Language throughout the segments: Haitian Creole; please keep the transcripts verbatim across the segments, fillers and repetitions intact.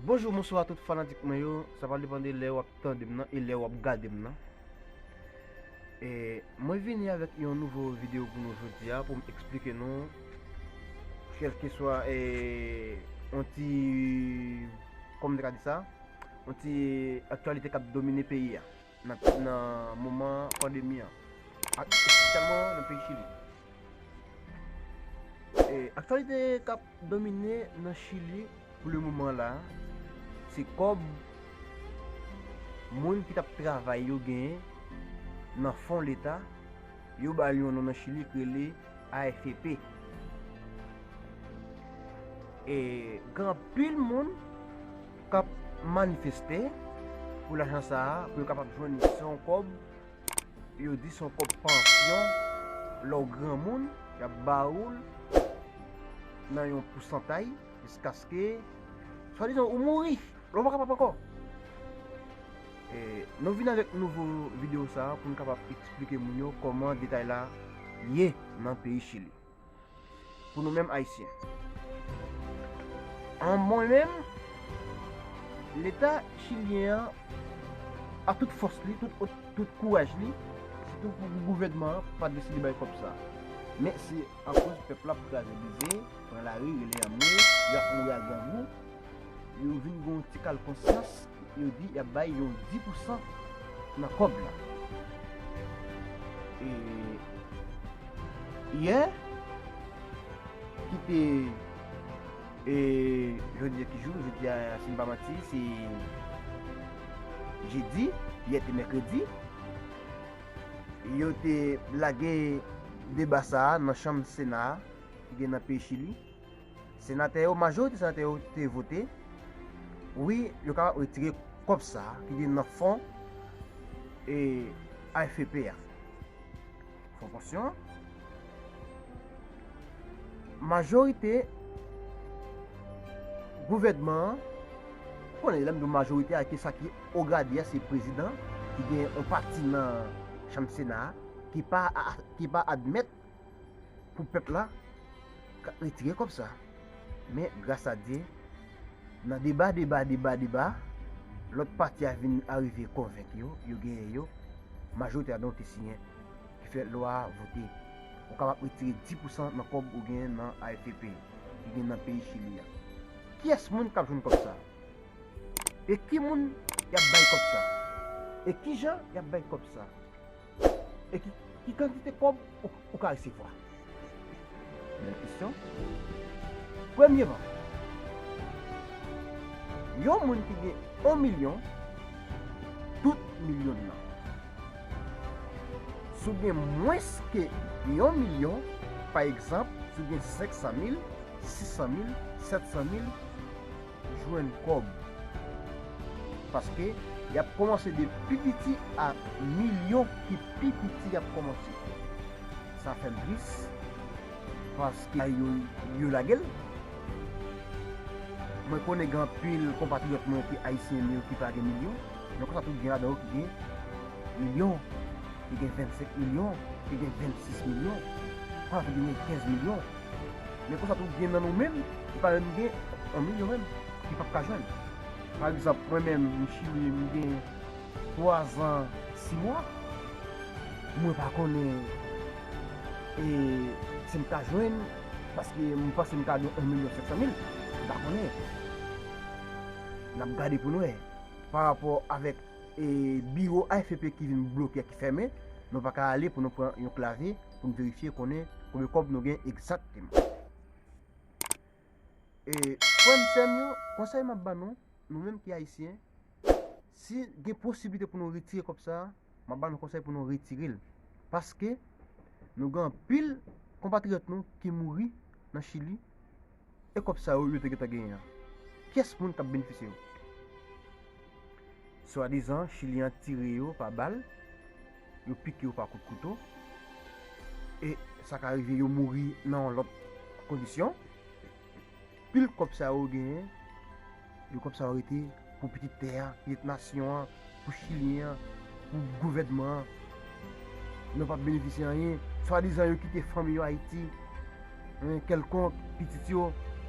Bonjou, bonswa tout fanatik mwen yo. Sa va depann de lè w ap tande m nan e lè w ap gade m nan. E mwen vini avèk yon nouvo videyo pou nou jodi a, pou m eksplike nou kèlkeswa, e, yon ti, kòman m te ka di sa, yon ti aktyalite k ap domine peyi a nan, nan moman pandemi an, ak espesyalman nan peyi Chili. E, aktyalite k ap domine nan Chili pou le moman la, se kòb moun ki t ap travay yo genyen nan fon leta, yo ba l yon non nan Chili k rele A F P. E gen anpil moun k ap manifeste pou lajan sa a, pou yo kapab jwenn se yon kòb, yo di se yon kòb pansyon, lè w granmoun, y ap ba ou l nan yon pousantay, jiskaske, swadizan, ou mouri, lè w pa kapab ankò. E, nou vin avèk nouvo videyo sa a pou n kapab eksplike moun yo kòman detay la ye nan peyi Chili. Pou nou menm Ayisyen. An mwen menm, leta chilyen an, ak tout fòs li, tout, tout kouraj li, sitou pou gouvènman an pa deside bay kòb sa. Men se akoz pèp la ap kraze brize, pran lari, rele anmwe, y ap mouri ak grangou, yo vin gen yon ti kal konsyans, yo di y ap bay yon dis pousan nan kòb la. E yè, ki te, e, jodi a ki jou? Jodi a, si m pa manti, se jedi, yè te mèkredi. Yo te lage deba sa a nan chanm Sena a, ki gen nan peyi Chili. Senatè yo, majorite senatè yo te vote, wi, yo kapab retire kòb sa a ki gen nan fon, e, A F P a. Fon pansyon an. Majorite gouvènman an, konnen lè m di w majorite a, ki sa ki o grade a, se prezidan, ki gen yon pati nan chanm Sena a, ki pa a, ki pa admèt pou pèp la ka retire kòb sa. Men, gras a Dye, nan deba, deba, deba, deba, lòt pati a vin arive konvenk yo, yo genyen yo, majorite a donk te siyen, ki fè lwa a vote. Ou kapab retire dis pousan nan kòb ou genyen nan A F P, ki gen nan peyi Chili a. Kiyès moun k ap jwenn kòb sa? E ki moun y ap bay kòb sa? E kijan y ap bay kòb sa? E ki, ki kantite kòb ou, ou ka resevwa? Bèl kesyon. Premyeman, yon moun ki gen yon milyon, tout milyon nan. Si w gen mwens ke yon milyon, pa egzanp, si w gen senk san mil, sis san mil, sèt san mil, jwenn kòb. Paske y ap kòmanse de pi piti a milyon ki pi piti y ap kòmanse. Sa fè m tris, paske yo, yo lage l. Mwen konnen gen anpil konpatriyòt mwen ki ayisyen, men yo ki pa gen milyon. Men konsa tou gen ladan yo ki gen milyon, ki gen vennsenk milyon, ki gen vennsis milyon, pa ki gen kenz milyon. Men konsa tou gen nan nou menm ki pa menm gen yon milyon menm, ki p ap ka jwenn. Pa egzanp, mwen menm, m Chili, m gen twa zan, sis mwa, mwen pa konnen, e, si m ka jwenn, paske m panse m ka gen yon milyon senk san mil, m pa konnen. N ap gade pou n wè. Pa rapò avèk, e, biwo A F P ki vin bloke, ki fèmen, nou pa ka ale pou nou pran yon klavye, pou n verifye konnen konbyen kòb nou gen egzakteman. E, frè m, sè m yo, konsèy m ap ba nou, nou menm ki ayisyen, si gen posiblite pou nou retire kòb sa a, m ap ba nou konsèy pou nou retire l. Paske nou gen anpil konpatriyòt nou ki mouri nan Chili, e kòb sa yo, yo te gentan genyen an. Kiyès moun k ap benefisye yo? Swadizan, Chili an tire yo pa bal, yo pike yo pa kout kouto, e sa ka rive yo mouri nan yon lòt kondisyon. Pil kòb sa yo genyen, yo kòb sa yo rete pou pitit tè a, pitit nasyon an, pou Chilyen an, pou gouvènman an. Nou p ap benefisye anyen. Swadizan yo kite fanmi yo Ayiti, en, kèlkonk, pitit yo,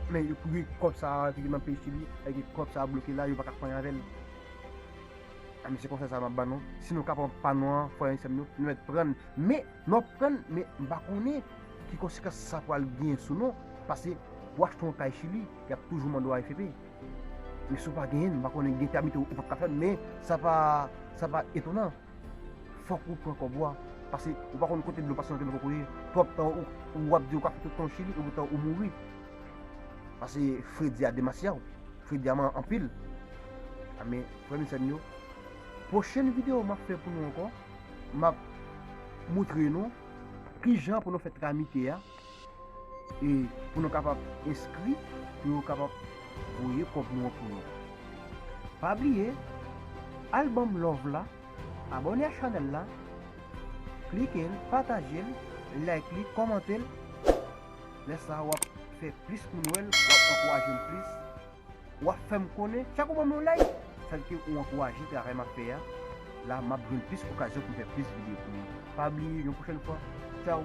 Men yo kouri kòb sa a ki nan peyi Chili, e ki kòb sa a bloke la, yo pa ka fè anyen avè l. A, men se konsèy sa m ap ban nou. Si nou ka pran pa nou an, frè e sè m yo, nou mèt pran l. Men, nou ap pran l, men m pa konnen ki konsekans sa pral genyen sou nou. Paske pou achte yon kay Chili, y ap toujou mande w A F P. Men si w pa genyen l, m pa konnen gen te abite ou p ap ka fè l, men sa pa, sa pa etonan. Fòk ou pran kòb ou a. Paske ou pa konn kote dlo pase nan tèt ou kokoye. Twòp tan ou, ou ap di ou ka fè tout tan Chili, epi tan ou mouri. Paske fredi a demasya w. Fredi a man anpil. A, men, frè m e sè m yo, pwochèn videyo m ap fè pou nou ankò, m ap montre nou kijan pou nou fè tramite a, e pou nou kapab enskri, pou yo kapab voye kòb nou an pou nou. Pa bliye, al ban m love la, abòne a chanèl la, klike l, pataje l, like li, kòmante l. Lè sa a, w ap fè plis moun wè l, w ap ankouraje m plis. W ap fè m konnen, chak ou ban m yon like, sa vle di ke ou ankouraje travay m ap fè a. La, m ap jwenn plis okazyon pou m fè plis videyo pou nou. Pa bliye, yon pwochèn fwa, tchaw!